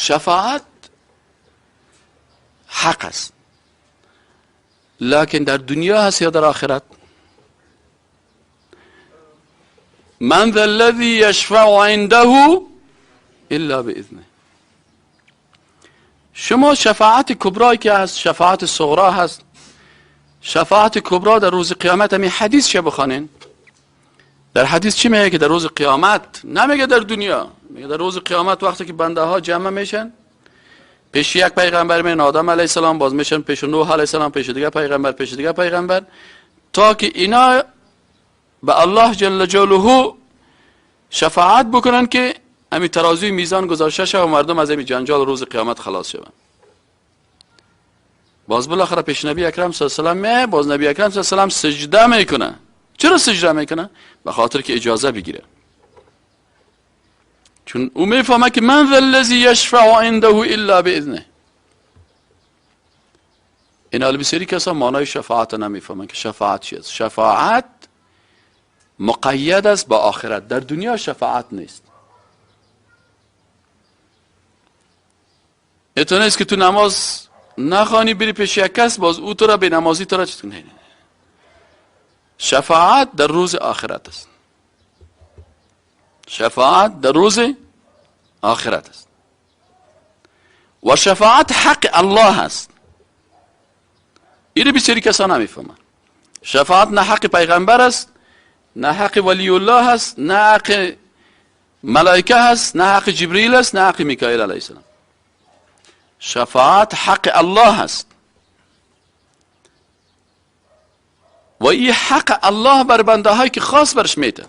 شفاعت حق است، لکن در دنیا هست یا در آخرت؟ من ذا الذي يشفع عنده الا باذنه. شما شفاعت کبرایی که هست، شفاعت صغرا هست. شفاعت کبرا در روز قیامت، همین حدیث چه بخوانین؟ در حدیث چی میگه؟ که در روز قیامت، نمیگه در دنیا، میگه در روز قیامت وقتی که بنده ها جمع میشن پیش یک پیغمبر من آدم علیه السلام، باز میشن پیش نوح علیه السلام، پیش دیگه پیغمبر، پیش دیگه پیغمبر، تا که اینا به الله جل جلاله شفاعت بکنن که همین ترازوی میزان گذاشته شد و مردم از همین جنجال روز قیامت خلاص شوند. باز بالاخره پیش نبی اکرم صلی الله علیه و سلم، باز نبی اکرم صلی الله علیه و سلم سجده میکنه. چرا سجده میکنه؟ به خاطر که اجازه بگیره، چون او میفهمه که من ذا الذی یشفع عنده الا باذنه. این حال بسیاری کسا معنای شفاعت نمیفهمن که شفاعت چی است. شفاعت مقید است با آخرت، در دنیا شفاعت نیست. اتو نیست که تو نماز نخوانی بری پیش یک کس، باز او تو را به نمازی تو را چیز کنه. شفاعت در روز آخرت است. شفاعت در روز آخرت است و شفاعت حق الله است. اینو بسیاری کسان نمیفهمند. شفاعت نه حق پیغمبر است، نه حق ولی الله است، نه حق ملائکه است، نه حق جبریل است، نه حق میکائیل علیه السلام. شفاعت حق الله است و این حق الله بر بنده هایی که خاص برش میده.